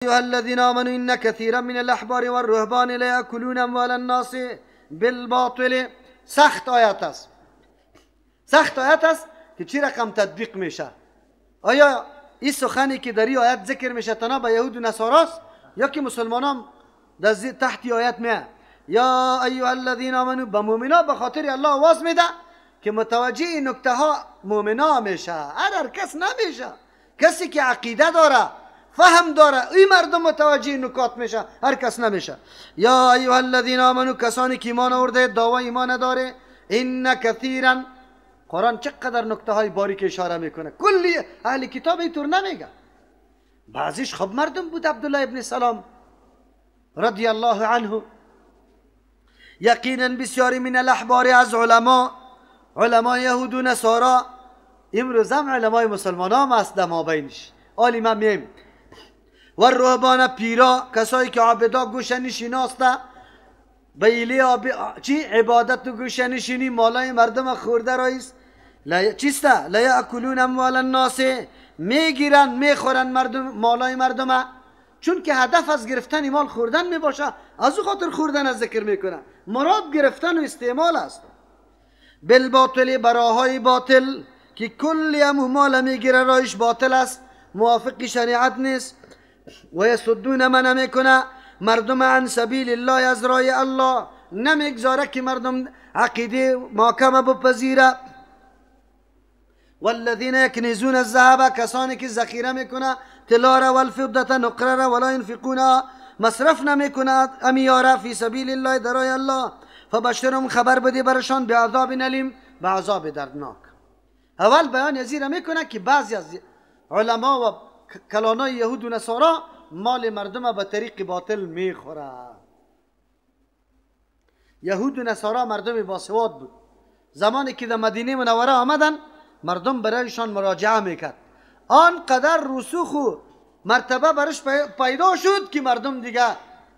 ایها الذین آمنوا ان کثیرا من الاحبار والرهبان لیأکلون اموال الناس بالباطل. سخت آیت است، سخت آیت است که چی رقم تطبیق میشه. آیا این سخنی که در این آیت ذکر میشه تنها به یهود و نصاراست یا که مسلمانان در تحت آیت میه؟ یا ایها الذین آمنوا، به مؤمنا به خاطر الله آواز میده که متوجه این نکته ها مؤمنا میشه، هر کس نمیشه. کسی که عقیده داره، فهم داره، این مردم متوجه نکات میشه، هر کس نمیشه. یا ایها الذین آمنوا، کسانی که ایمان آورده، دعوی ایمان داره، ان کثیرا، قرآن چقدر نکته های باریک اشاره میکنه. کلی اهل کتاب اینطور نمیگه. بعضیش خب مردم بود. عبدالله ابن سلام رضی الله عنه، یقینا بسیاری من الاحبار، از علما، علمای یهود و نصارا، امروز هم علمای مسلمان هم هست در مابینش، آلی من میم، و الرهبان، پیرا، کسایی که عابدا گوشه نشین هسته، به چی عبادت و گوشه نشینی مالای مردم خورده رایست، چیسته؟ لا یأکلون اموال الناس، میگیرن میخورن مردم مالای مردم، چون که هدف از گرفتن مال خوردن میباشه، از او خاطر خوردن از ذکر میکنه، مراد گرفتن و استعمال است. بالباطل، براهای باطل که کلی امو مال میگیره رایش باطل است، موافق شریعت نیست. و یصدون، من میکنه مردم عن سبیل الله، از رای الله نمیگذاره که مردم عقیده محکمه بپذیره. والذین یکنزون الذهب، کسانی که ذخیره میکنه طلا را، والفضه، نقره را، ولا ينفقون، مصرف نمیکنه امیاره، فی سبیل الله، در راه الله، فبشرهم، خبر بده برشان، بعذاب الیم، به عذاب دردناک. اول بیان ازی را میکنه که بعضی از علما و کلانای یهود و نصارا مال مردم به طریق باطل میخوره. یهود و نصارا مردم باسواد بود. زمانی که در مدینه منوره آمدن، مردم برایشان مراجعه میکرد، آنقدر رسوخ و مرتبه برش پیدا شد که مردم دیگه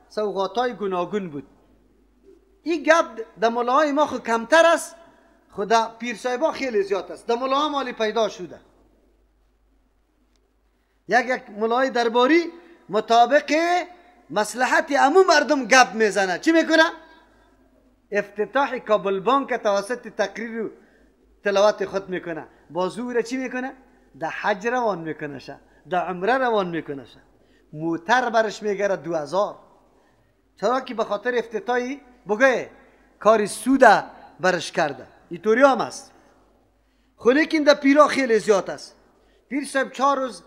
سوغاتای گوناگون بود. این گپ در ملاهای ما خود کمتر است، خدا پیر صاحبا خیلی زیاد است. در ملاها مالی پیدا شده. یک ملای درباری مطابق مصلحت امو مردم گپ میزنه. چی میکنه؟ افتتاح کابل بانک توسط تقریر و تلاوت خود میکنه. بازور چی میکنه؟ در حج روان میکنه شه، در عمره روان میکنه شه، موتر برش میگره 2000. چرا که به خاطر افتتاحی بگه کاری سوده برش کرده. اینطوری هم است. خب لیکن در پیرا خیلی زیاد است. پیر صاحب 4 روز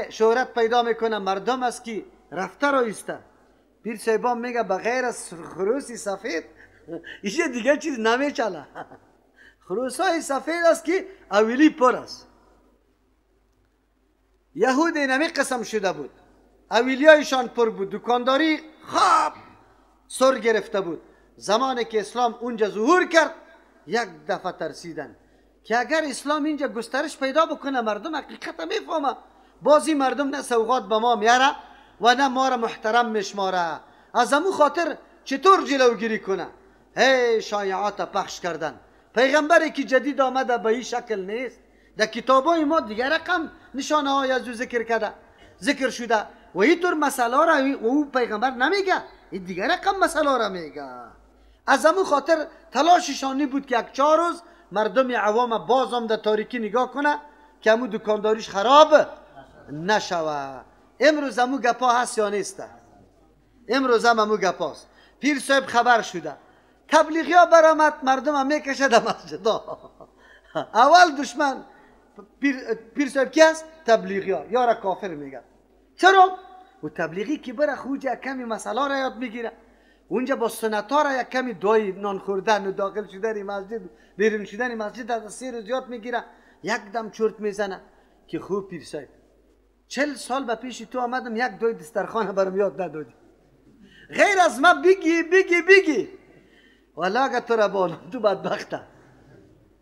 شهرت پیدا میکنه، مردم است که رفته را ایسته. پیر صاحبان میگه بغیر از خروسی سفید ایشه دیگه چیز نمیچله. خروس های سفید است که اولی پر است. یهود نمی قسم شده بود، اولیایشان پر بود، دکانداری خواب سر گرفته بود. زمانی که اسلام اونجا ظهور کرد، یک دفعه ترسیدن که اگر اسلام اینجا گسترش پیدا بکنه، مردم حقیقت میفهمه، بازی مردم نه سوغات به ما میاره و نه ما را محترم میشماره. از امو خاطر چطور جلوگیری کنه؟ هی شایعات پخش کردن. پیغمبری که جدید آمده به این شکل نیست. در کتابای ما دیگر رقم نشانه های از او ذکر کرده، ذکر شده و اینطور مسئله را او پیغمبر نمیگه، این دیگر رقم مسئله را میگه. از امو خاطر تلاششانی بود که یک 4 روز مردم عوام بازم در تاریکی نگاه کنه که امو دکانداریش خراب نشوه. امروز امو گپا هست یا نیست؟ امروز هم امو گپاست. پیر صاحب خبر شده، تبلیغی ها برآمد، مردم هم میکشه در مسجد ها. اول دشمن پیر صاحب کی است؟ تبلیغی ها، یارا کافر میگه. چرا؟ و تبلیغی که بره خوجه کمی مسئله را یاد میگیره، اونجا با سنت ها را یک کمی دعای نان خوردن و داخل شدن مسجد، بیرون شدن مسجد از 3 روز یاد میگیره، یک دم چرت میزنه که خوب پیر صاحب 40 سال به پیش تو آمدم، یک دوی دسترخوان برام یاد ندادی، غیر از من بگی بگی بگی، والا اگه تو را بالا تو بدبخته.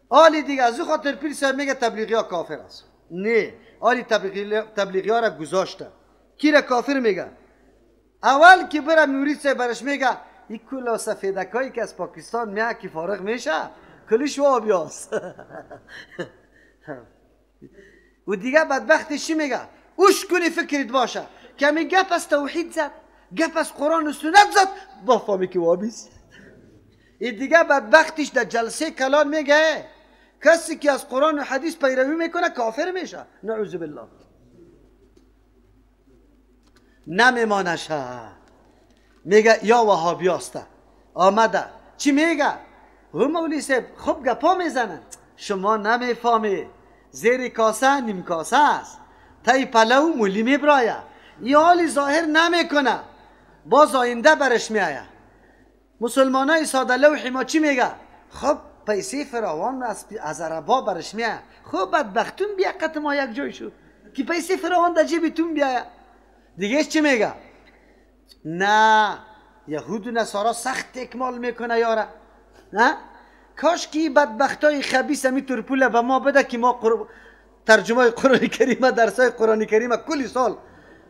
آلی دیگه از او خاطر پیر صاحب میگه تبلیغی ها کافر است. نه، آلی تبلیغی ها را گذاشته. کی را کافر میگه؟ اول که بره مورید صاحب برش میگه این کلا سفیدکایی که از پاکستان میاد که فارغ میشه کلش آبیاست. و دیگه بدبختش چی میگه؟ اوش کنی فکرت باشه کمی گپ از توحید زد، گپ از قرآن و سنت زد، با فهمی که وابیست. این دیگه بدبختیش در جلسه کلان میگه کسی که از قرآن و حدیث پیروی میکنه کافر میشه، نعوذ بالله. نمیمانشه، میگه یا وهابی هسته آمده. چی میگه؟ او مولوی صاحب خوب گپا میزنن، شما نمیفهمی، زیر کاسه نیم کاسه است، تای پلو مولی میبرایه، این حالی ظاهر نمیکنه، باز آینده برش میآیه. مسلمان های ساده لوحی ما چی میگه؟ خب پیسه فراوان از عربا برش میآیه، خب بدبختون بیا قط ما یک جای شد که پیسه فراوان در جیبتون بیایه. دیگه چی میگه؟ نه یهود و نصارا سخت اکمال میکنه یاره، نه کاش که بدبختای خبیث همی ترپوله به ما بده که ما ترجمه قرآن کریمه، درسای قرآن کریمه کلی سال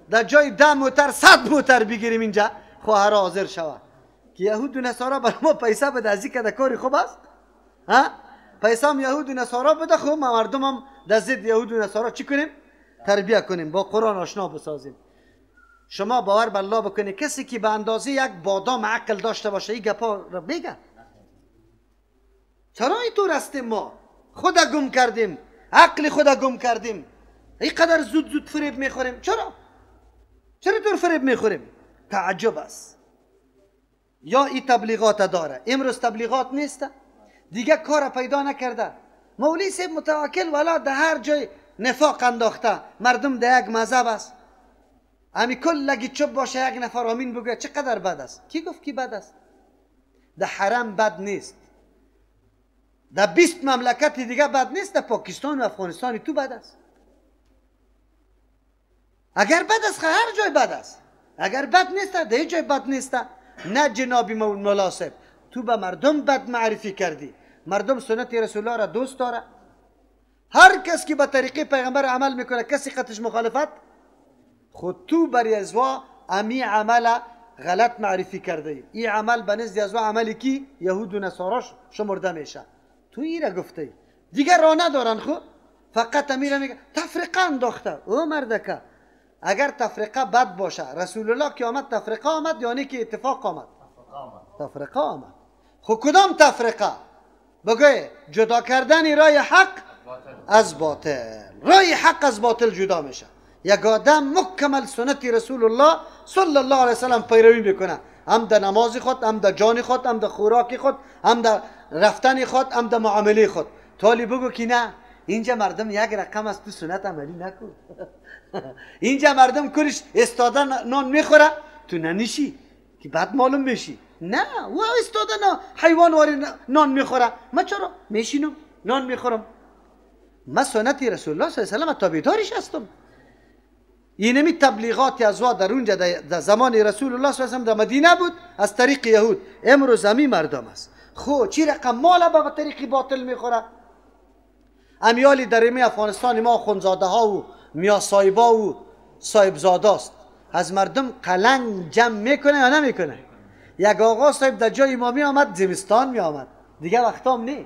در جای 10 موتر 100 موتر بگیریم اینجا، خواهر حاضر شوه که یهود و نصارا بر ما پیسه بده. از این که کاری خوب است ها؟ پیسه هم یهود و نصارا بده، خب ما مردم هم در ضد یهود و نصارا چی کنیم؟ تربیه کنیم، با قرآن آشنا بسازیم. شما باور به الله بکنید کسی که به اندازه یک بادام عقل داشته باشه این گپا را بگه. چرا اینطور هستیم؟ ما خود گم کردیم، عقل خود گم کردیم، اینقدر زود زود فریب میخوریم. چرا؟ چرا طور فریب میخوریم؟ تعجب است. یا این تبلیغات داره، امروز تبلیغات نیست دیگه، کار پیدا نکرده. مولوی صاحب متوکل ولا در هر جای نفاق انداخته، مردم در یک مذهب است، همی کل لگی چوب باشه یک نفر آمین بگه چقدر بد است. کی گفت کی بد است؟ در حرم بد نیست، در 20 مملکت دیگه بد نیست، در پاکستان و افغانستان تو بد است. اگر بد است هر جای بد است، اگر بد نیست در هیچ جای بد نیست. نه جنابی مناسب، تو به مردم بد معرفی کردی. مردم سنت رسول الله را دوست داره، هر کس که به طریقه پیغمبر عمل میکنه کسی قطش مخالفت، خود تو بری ازوا امی عمل غلط معرفی کرده ای. این عمل به نزد ازوا عملی کی یهود و نصارا شمرده میشه. تو ای را گفته ای دیگه راه ندارن، خب فقط امی را میگه تفرقه انداخته. او مردکه اگر تفرقه بد باشه، رسول الله که آمد تفرقه آمد، یعنی که اتفاق آمد، تفرقه آمد. خب کدام تفرقه؟ بگه جدا کردن رای حق از باطل. رای حق از باطل جدا میشه. یک آدم مکمل سنت رسول الله صلی الله علیه وسلم پیروی میکنه، هم در نماز خود، هم در جان خود، هم در خوراک خود، هم در رفتن خود، هم در معامله خود. تالی بگو که نه اینجا مردم یک رقم از تو سنت عملی نکن. اینجا مردم کلش استاده نان میخوره، تو ننشی که بعد معلوم میشی. نه او استاده نه حیوان واری نان میخوره، ما چرا میشینم نان میخورم؟ ما سنت رسول الله صلی الله علیه و سلم تابعدارش هستم. اینمی تبلیغات ازوا در اونجا در زمان رسول الله صلی الله علیه و سلم در مدینه بود از طریق یهود، امروز همی مردم است. خو چی رقم مال به طریق باطل میخوره؟ امیالی در امی افغانستان ما خونزاده ها و میا صاحبا و صاحبزاده است، از مردم قلنگ جمع میکنه یا نمیکنه؟ یک آقا صاحب در جای ما می آمد، زمستان می آمد، دیگه وقتام نه،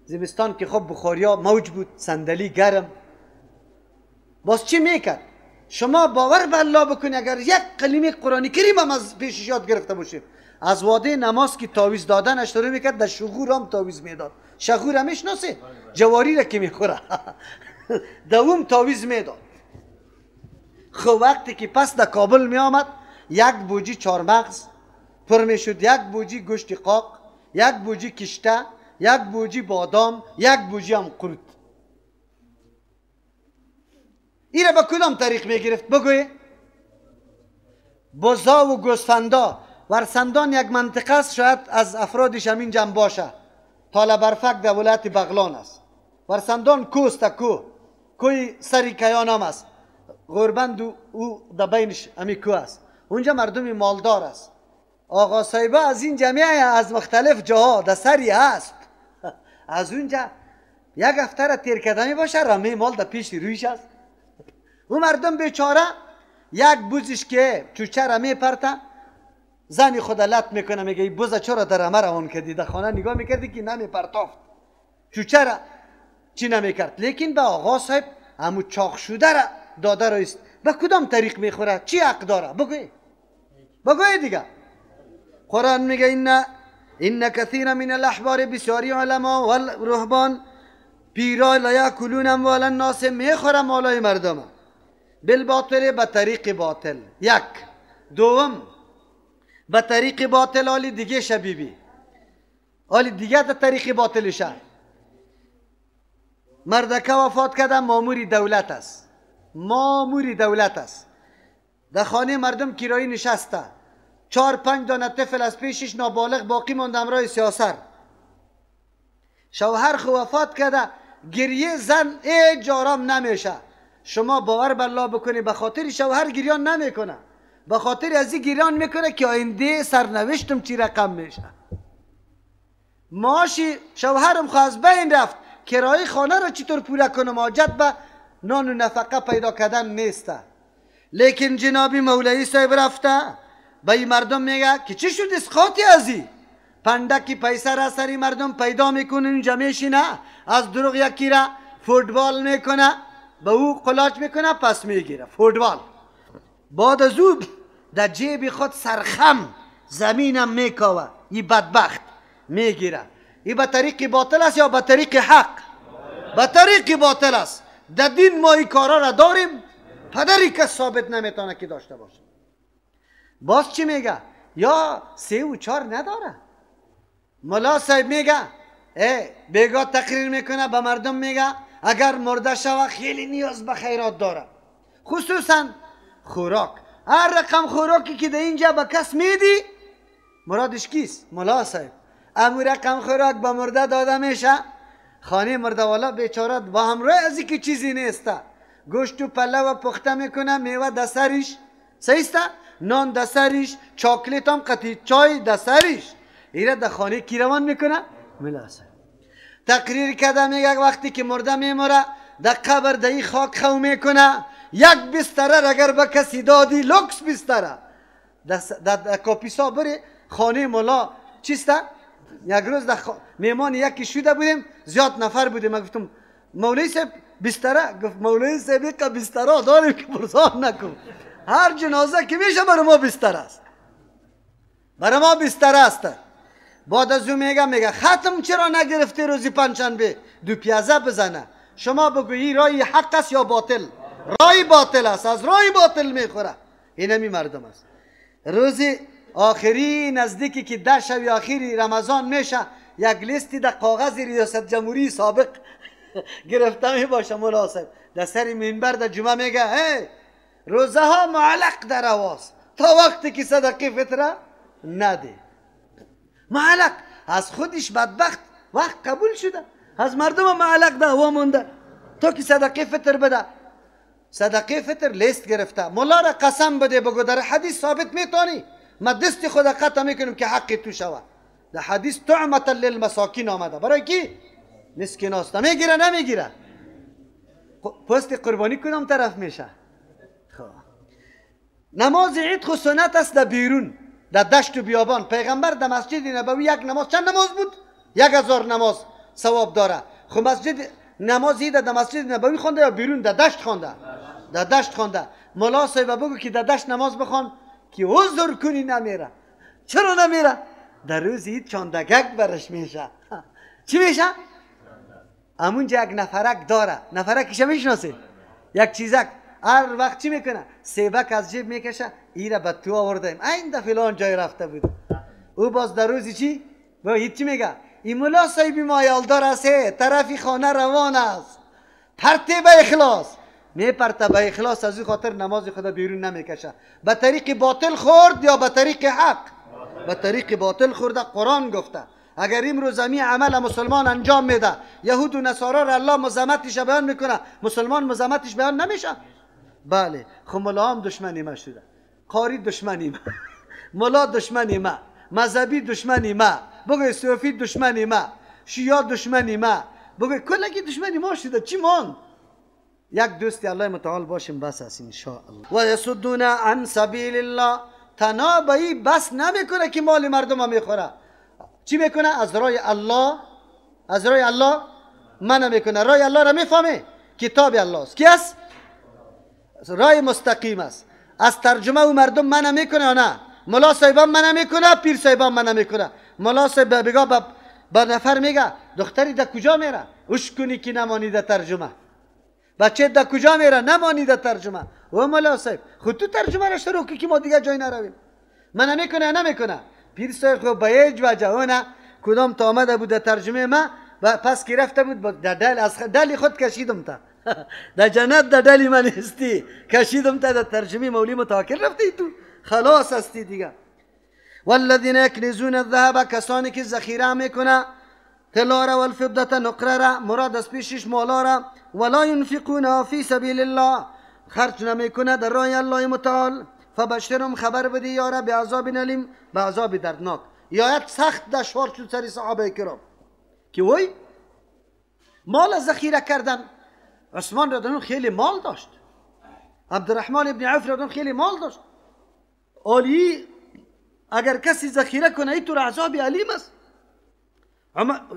زمستان که خب بخاریا موج بود، صندلی گرم، باز چی میکرد؟ شما باور به الله بکنی اگر یک کلمه قرآن کریم هم از پیشش یاد گرفته باشیم، از واده نماز که تعویذ دادن شروع میکرد، در شغور هم تعویذ میداد. شغور هم میشناسه؟ جواری را که میخوره دوم تعویذ میداد. خب وقتی که پس در کابل میآمد، یک بوجی چارمغز پر میشد، یک بوجی گوشت قاق، یک بوجی کشته، یک بوجی بادام، یک بوجی هم قروت. ایره به کدام طریق میگرفت؟ بگوی بزا و گوسفندا. ورسندان یک منطقه است، شاید از افرادش همین جمع باشه، تاله برفک در ولایت بغلان است. ورسندان کوست، کو کوی سری کیان هم است، غربند و او در بینش همی کو است. اونجا مردم مالدار است. آقا صاحبه از این جمعه از مختلف جاها در سری هست، از اونجا یک هفته را تیر کرده می باشه، رمه مال در پیش رویش است. او مردم بیچاره یک بوزش که چوچه را میپرته، زنی خود لط میکنه، میگه این بوزه چرا در رمه روان کردی؟ در خانه نگاه میکردی که نمیپرتافت، چوچه را چی نمیکرد. لیکن به آقا صاحب همو چاق شده را داده رایست. به کدام طریق میخوره؟ چی حق داره؟ بگوی بگوی دیگه. قرآن میگه این کثیر من الاحبار، بسیاری علما و رهبان پیرا لیاکلون اموال الناس، میخوره مالای مردم بالباطل، به طریق باطل. یک. دوم به طریق باطل آلی دیگه شبیبی آلی دیگه در طریق باطلشه. مردکه وفات کرده، ماموری دولت است، ماموری دولت است، در خانه مردم کرایی نشسته، 4-5 دانه طفل از پیشش نابالغ باقی مانده همراه سیاسر. شوهر خو وفات کرده، گریه زن هیچ آرام نمیشه. شما باور بر الله بکنی به خاطر شوهر گریان نمیکنه، به خاطر از این گریان میکنه که آینده سرنوشتم چی رقم میشه. معاش شوهرم خو از بین رفت، کرایه خانه را چطور پوره کنم؟ حاجت به نان و نفقه پیدا کردن نیسته. لیکن جنابی مولوی صاحب رفته به این مردم میگه که چی شد اسقاطی ازی پندکی پیسه را سری مردم پیدا میکنه، اینجا میشینه از دروغ یکی را فوتبال میکنه، به او قلاچ میکنه، پس میگیره فوتبال. بعد از او در جیب خود سرخم زمینم میکاوه، این بدبخت میگیره. این به طریق باطل است یا به طریق حق؟ به طریق باطل است. در دین ما این کارا را داریم، پدری کس ثابت نمیتونه که داشته باشه. باز چی میگه؟ یا 3 و 4 نداره. ملا صاحب میگه ای بیگاه تقریر میکنه به مردم، میگه اگر مرده شوه خیلی نیاز به خیرات داره، خصوصا خوراک. هر رقم خوراکی که در اینجا به کس میدی، مرادش کیست؟ ملا صاحب. امو رقم خوراک به مرده داده میشه، خانه مرده والا بیچاره با همراه از که چیزی نیسته، گوشت و پله و پخته میکنه، میوه دسریش سیسته، نان دسریش، چاکلیت هم قطعی، چای دسریش، ایره در خانه کی روان میکنه؟ ملا صاحب. تقریر کرده میگه وقتی که مرده میموره در قبر در این خاک خو میکنه، یک بستره اگر به کسی دادی، لوکس بستره در کاپیسا بری خانه ملا چیسته. یک روز در میمان یکی شده بودیم، زیاد نفر بودیم، من گفتم مولوی صاحب بستره، گفت مولوی صاحب یک بستره داریم که پرسان نکن، هر جنازه که میشه برای ما بستره است، برای ما بستره است. بعد از او میگه ختم چرا نگرفتی روزی پنجشنبه دو پیازه بزنه؟ شما بگویی رای حق است یا باطل؟ رای باطل است، از رای باطل میخوره. اینمی مردم است. روزی آخری نزدیکی که 10 شب آخری رمضان میشه، یک لیستی در کاغذ ریاست جمهوری سابق گرفته می باشه ملا صاحب، در سر منبر در جمعه میگه هی روزه ها معلق در هواست تا وقتی که صدقه فطره نده. معلق از خودش بدبخت وقت قبول شده، از مردم معلق ده هوا مونده تا که صدقه فطر بده. صدقه فطر لیست گرفته، ملا را قسم بده بگو در حدیث ثابت میتونی، ما دست خود قطع میکنم که حق تو شوه. در حدیث طعمة للمساکین آمده، برای کی؟ مسکین است. میگیره نمیگیره؟ پست قربانی کدام طرف میشه؟ خب نماز عید خو سنت است در بیرون، در دشت و بیابان. پیغمبر در مسجد نبوی یک نماز چند نماز بود؟ 1000 نماز ثواب داره. خب مسجد نماز عید در مسجد نبوی خوانده یا بیرون در دشت خوانده؟ در دشت خوانده. ملا صاحب بگو که در دشت نماز بخوان که عذر کنی نمیره. چرا نمیره؟ در روز عید چاندگک برش میشه. چی میشه؟ همونجا یک نفرک داره، نفرکش میشناسی؟ یک چیزک هر وقت چی میکنه؟ سیبک از جیب میکشه، ایره به تو آوردیم، این ده فلان جای رفته بود. او باز در روزی چی؟ با هیچ چی میگه؟ این ملا صاحبی ما یالدار است، طرفی خانه روان است، پرته به اخلاص میپرته به اخلاص، از او خاطر نماز خدا بیرون نمیکشه. به طریق باطل خورد یا به طریق حق؟ به طریق باطل خورده. قرآن گفته اگر امروز امی عمل مسلمان انجام میده، یهود و نصارا را الله مزمتش بیان میکنه، مسلمان مزمتش بیان نمیشه؟ بله. خب ملا هم دشمنی ما شده، قاری دشمنی ما، ملا دشمنی ما، مذهبی دشمنی ما، بگوی صوفی دشمنی ما، شیعه دشمنی ما، بگوی کلگی دشمنی ما شده. چی ماند؟ یک دوستی الله متعال باشیم بس است ان شاء الله. و یصدون عن سبیل الله، تنها به این بس نمیکنه که مال مردم میخوره، چی میکنه؟ از رای الله، از رای الله منع میکنه. رای الله را میفهمه؟ کتاب الله است. کی است؟ رای مستقیم است. از ترجمه و مردم منع میکنه یا نه؟ ملا صاحبان منع میکنه، پیر صاحبان منع میکنه. ملا صاحب بگا به نفر میگه دختری در کجا میره؟ اوش کنی که نمانی در ترجمه. بچه در کجا میره؟ نمانی در ترجمه. و ملا صاحب خود تو ترجمه را شروع که ما دیگه جای نرویم. منع میکنه نمیکنه؟ پیر صاحب خب به هیچ وجه نه، کدام تا آمده بود در ترجمه ما و پس که رفته بود در دل از دل خود کشیدم تا در جنت در دل من هستی، کشیدم تا در ترجمه مولی متوکل رفتی تو خلاص هستی دیگه. والذین یکنزون الذهب، کسانی که ذخیره میکنه طلا را والفضه نقره را، مراد از پیشش مالا را، ولا ینفقون فی سبیل الله، خرج نمیکنه در راه الله متعال. فبشرهم، خبر بدی یارا به عذاب الیم، به عذاب دردناک. یا سخت دشوار شد سر صحابه کرام که وای مال ذخیره کردن. عثمان رضی الله خیلی مال داشت، عبدالرحمن ابن عوف رضی الله خیلی مال داشت. علی اگر کسی ذخیره کنه این طور عذاب علیم است.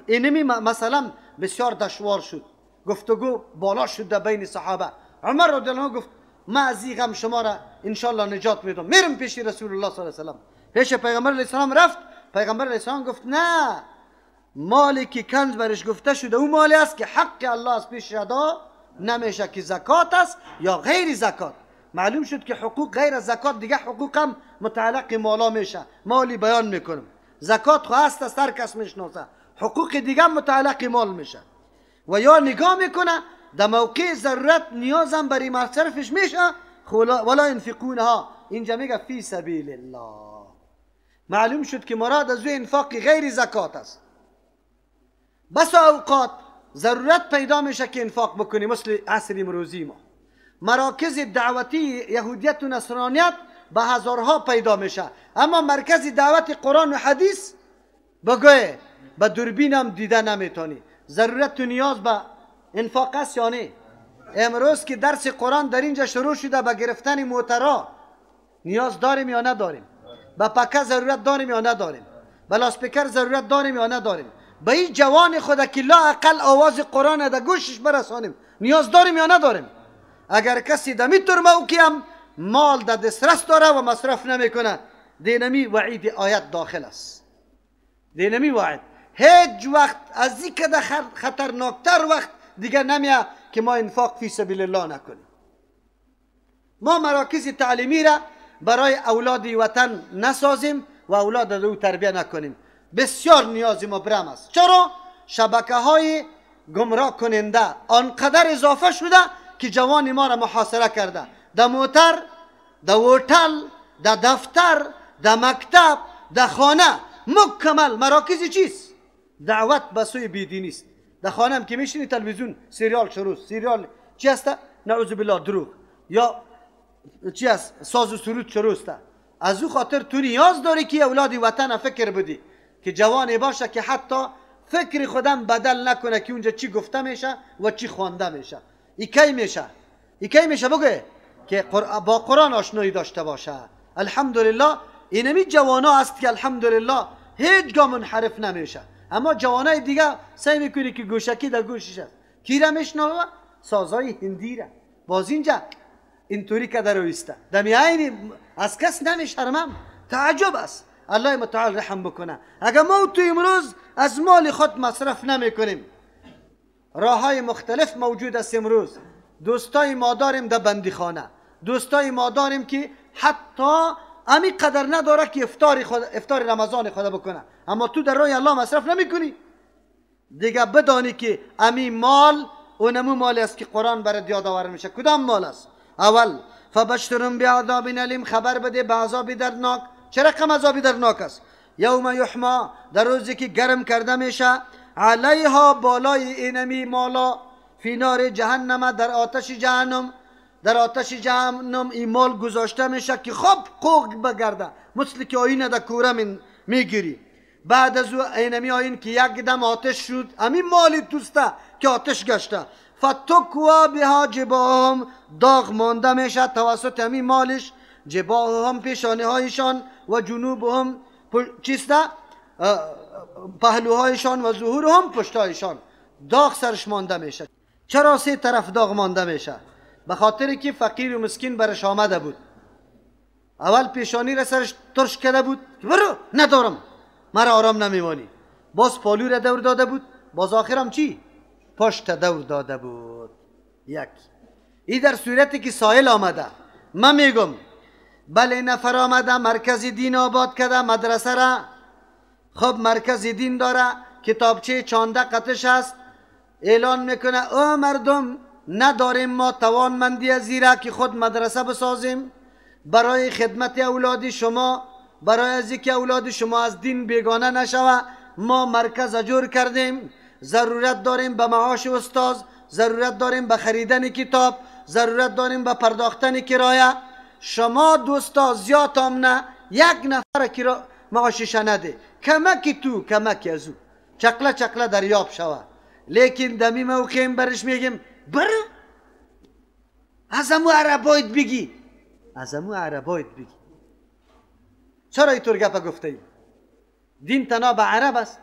اینمی مثلا بسیار دشوار شد، گفتگو بالا شد در بین صحابه. عمر رضی الله گفت ما از این غم شما را انشالله نجات میدم، میرم پیش رسول الله صلی الله علیه و سلم. پیش پیغمبر علیه السلام رفت. پیغمبر علیه السلام گفت نه، مالی که کنز برش گفته شده او مالی است که حق الله از پیش ادا نمیشه، که زکات است یا غیر زکات. معلوم شد که حقوق غیر از زکات دیگه حقوق هم متعلق مالا میشه. مالی بیان میکنم، زکات خو هست از هر کس میشناسه، حقوق دیگه متعلق مال میشه. و یا نگاه میکنه در موقع ضرورت نیازم برای مصرفش میشه، ولا ينفقونها، اینجا میگه فی سبیل الله. معلوم شد که مراد از او انفاق غیر زکات است. بس اوقات ضرورت پیدا میشه که انفاق بکنی، مثل عصر امروزی ما مراکز دعوتی یهودیت و نصرانیت به هزارها پیدا میشه، اما مرکز دعوت قرآن و حدیث بگوی به دوربین هم دیده نمیتونی. ضرورت و نیاز به انفاق است یا نه؟ امروز که درس قرآن در اینجا شروع شده به گرفتن موترا نیاز داریم یا نداریم؟ به پکه ضرورت داریم یا نداریم؟ به لاسپیکر ضرورت داریم یا نداریم؟ به این جوان خود که لا اقل آواز قرآن در گوشش برسانیم نیاز داریم یا نداریم؟ اگر کسی دمی طور موقعی هم مال در دسترس داره و مصرف نمیکنه، دینمی وعید آیت داخل است. دینمی وعید هیچ وقت از این که خطرناکتر وقت دیگه نمیه که ما انفاق فی سبیل الله نکنیم. ما مراکز تعلیمی را برای اولاد وطن نسازیم و اولاد رو تربیه نکنیم. بسیار نیاز مبرم است. چرا؟ شبکه های گمراه کننده آنقدر اضافه شده که جوان ما را محاصره کرده. در موتر، در هتل، در دفتر، در مکتب، در خانه، مکمل مراکز چیست؟ دعوت به سوی بیدینی است. در خانه هم که میشینی تلویزیون سریال شروع، سریال چی است؟ نعوذ بالله دروغ یا چی است؟ ساز و سرود شروع است. از او خاطر تو نیاز داری که اولاد وطن فکر بدی که جوانی باشه که حتی فکر خودم بدل نکنه که اونجا چی گفته میشه و چی خوانده میشه. ای کی میشه؟ ای کی میشه بگه که با قرآن آشنایی داشته باشه. الحمدلله اینمی جوانا است که الحمدلله هیچگاه منحرف نمیشه. اما جوانای دیگه سعی میکنی که گوشکی در گوشش است. کی را میشنوه؟ سازای هندی را. باز اینجا اینطوری که در ویسته دمی عینی از کس نمیشرمم. تعجب است. الله متعال رحم بکنه. اگر ما تو امروز از مال خود مصرف نمیکنیم، راه های مختلف موجود است امروز. دوستای ما داریم در بندیخانه، دوستای ما داریم که حتی امی قدر نداره که افطار رمضان خود بکنه، اما تو در راه الله مصرف نمیکنی. دیگه بدانی که امی مال اونمو مال است که قرآن برات یادآور میشه. کدام مال است؟ اول فبشرهم بعذاب الیم، خبر بده به عذاب دردناک. چه رقم عذاب دردناک است؟ یوم یحما، در روزی که گرم کرده میشه، علیها، بالای اینمی مالا، فی نار جهنم، در آتش جهنم. در آتش جهنم این مال گذاشته میشه که خب قوق بگرده، مثل که آینه در کوره میگیری. بعد از او اینمی آین که یک دم آتش شد، همین مالی توسته که آتش گشته. فتکوا بها جباهم، داغ مانده میشه توسط همین مالش، جباهم پیشانه هایشان و جنوبهم چیسته؟ پهلوهایشان و ظهورهم پشتهایشان، داغ سرش مانده میشه. چرا سه طرف داغ مانده میشه؟ به خاطر که فقیر و مسکین برش آمده بود. اول پیشانی را سرش ترش کرده بود، برو ندارم، مرا آرام نمیمانی. باز پالو را دور داده بود، باز آخرم چی؟ پشت دور داده بود. یک ای در صورتی که سائل آمده، من میگم بله نفر آمده مرکز دین آباد کرده، مدرسه را خب مرکز دین داره، کتابچه 14 قطش است، اعلان میکنه او مردم نداریم ما توانمندی از زیرا که خود مدرسه بسازیم برای خدمت اولاد شما، برای از اینکه اولاد شما از دین بیگانه نشوه ما مرکز جور کردیم، ضرورت داریم به معاش استاد، ضرورت داریم به خریدن کتاب، ضرورت داریم به پرداختن کرایه. شما دوستا زیاد هم نه، یک نفر کرا معاشش نده، کمکی تو کمکی از او، چقله چقله دریاب شوه. لیکن دمی موقعیم برش میگیم برو از امو عربایت بگی، از امو عربایت بگی. چرا اینطور گپه گفته ای؟ دین تنها به عرب است.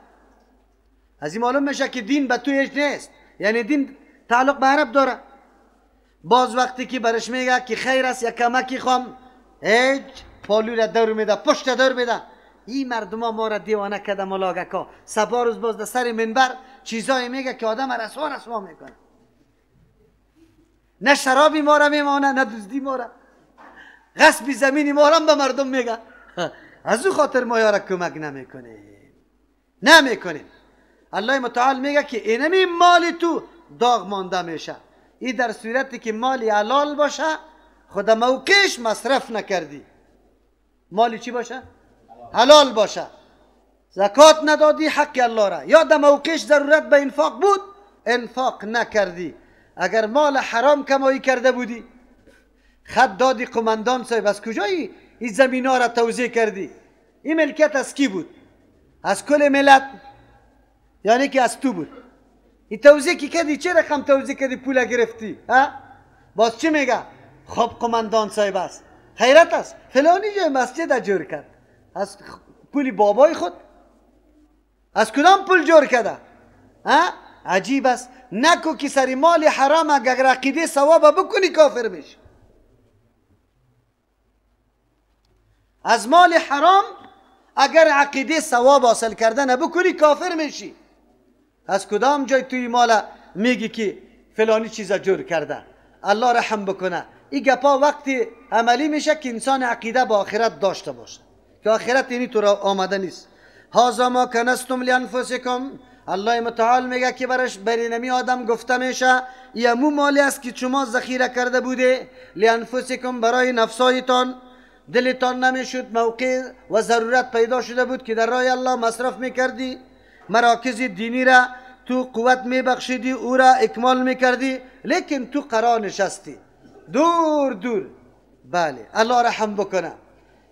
از این معلوم میشه که دین به تو هیچ نیست، یعنی دین تعلق به عرب داره. باز وقتی که برش میگه که خیر است یا کمکی خوام، هیچ پالو را دور میده، پشت دور میده. این مردم ما را دیوانه کرده ملاگکا، سبا روز باز در سر منبر چیزایی میگه که آدم رسوا رسوا میکنه. نه شرابی ما را میمانه، نه دزدی ما را، غصب زمینی ما را به مردم میگه. از او خاطر ما یارا کمک نمیکنیم، نمیکنیم. الله متعال میگه که اینمی مال تو داغ مانده میشه. این در صورتی که مالی حلال باشه، خود موقعش مصرف نکردی، مالی چی باشه؟ حلال باشه، زکات ندادی حق الله را، یا در موقعش ضرورت به انفاق بود انفاق نکردی. اگر مال حرام کمایی کرده بودی، خط دادی قماندان صاحب از کجایی این زمین ها را توزیع کردی؟ این ملکیت از کی بود؟ از کل ملت، یعنی که از تو بود. این توزیع که کردی چه رقم توزیع کردی پول گرفتی؟ ها؟ باز چی میگه؟ خب قماندان صاحب است، خیرت است، فلانی جای مسجد جور کرد از پول بابای خود، از کدام پول جور کرده؟ ها؟ عجیب است. نکو که سری مال حرام اگر عقیده ثواب بکنی کافر میشی. از مال حرام اگر عقیده ثواب حاصل کرده نبکنی کافر میشی. از کدام جای توی مال میگی که فلانی چیزا جور کرده؟ الله رحم بکنه. این گپا وقتی عملی میشه که انسان عقیده با آخرت داشته باشه، که آخرت اینی تو را آمده نیست. هذا ما کنستم لانفسکم. الله متعال میگه که برش برینمی آدم گفته میشه یمو مالی است که شما ذخیره کرده بوده، لانفسکم برای نفسایتان، دلتان نمیشد، موقع و ضرورت پیدا شده بود که در راه الله مصرف میکردی، مراکز دینی را تو قوت میبخشیدی، او را اکمال میکردی، لیکن تو قرار نشستی دور دور. بله الله رحم بکنه.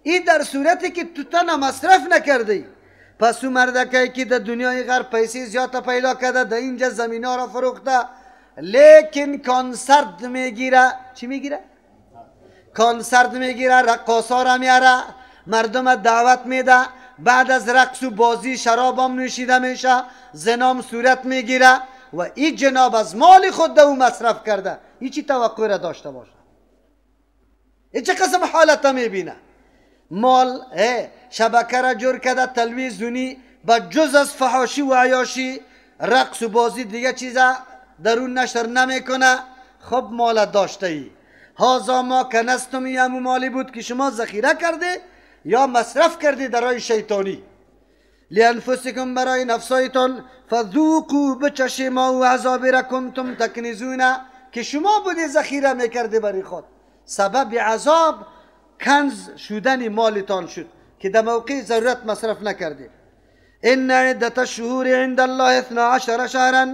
این در صورتی که تو تنها مصرف نکردی. پس او مردکه که در دنیای غرب پیسه زیاد پیدا کرده، در اینجا زمین ها را فروخته، لیکن کنسرت میگیره. چی میگیره؟ کنسرت میگیره، رقاصا را میاره، مردم دعوت میده، بعد از رقص و بازی شراب هم نوشیده میشه، زنام صورت میگیره و این جناب از مال خود او مصرف کرده. این چی توقع را داشته باشه؟ این چه قسم حالت میبینه؟ مال شبکه را جور کرده، تلویزیونی، با جز از فحاشی و عیاشی رقص و بازی دیگه چیزا درون نشر نمیکنه. خب مال داشته ای. هذا ما کنستم، یمو مالی بود که شما ذخیره کرده یا مصرف کردی در راه شیطانی. لانفسکم برای نفسایتان، فذوقوا بچشی ما و عذاب را کنتم تکنزون، که شما بودی ذخیره میکردی برای خود. سبب عذاب کنز شدن مالتان شد که در موقع ضرورت مصرف نکردی. ان عدت الشهور عند الله 12 شهرا،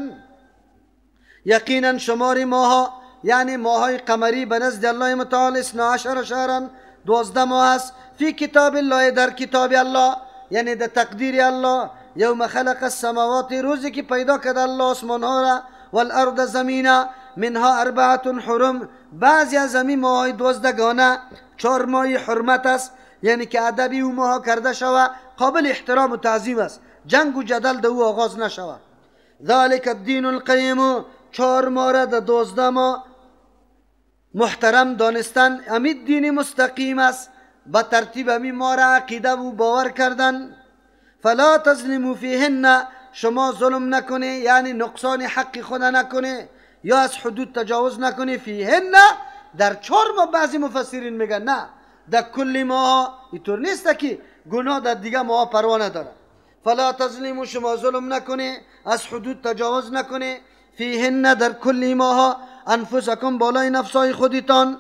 یقینا شمار ماها یعنی ماهای قمری به نزد الله متعال 12 شهرا 12 ماه است. فی کتاب الله، در کتاب الله یعنی در تقدیر الله. یوم خلق السماوات، روزی که پیدا کرد الله آسمان ها را، والارض زمین، منها اربعه حرم، بعضی از زمین ماهای 12 گانه 4 ماه حرمت است، یعنی که ادبی او ماها کرده شوه، قابل احترام و تعظیم است، جنگ و جدل در او آغاز نشوه. ذلك الدین القیم، 4 ماه را در 12 ماه محترم دانستن، امی دین مستقیم است، به ترتیب امی ما را عقیده و باور کردن. فلا تظلموا فیهن، شما ظلم نکنه، یعنی نقصان حق خود نکنه یا از حدود تجاوز نکنه. فیهن در 4 ماه بعضی مفسرین میگن نه، در کل ماه اینطور نیست که گناه در دیگه ماه پروا نداره. فلا تظلموا، شما ظلم نکنه، از حدود تجاوز نکنه. فیهن در کل ماه، انفسکم بالای نفسای خودتان.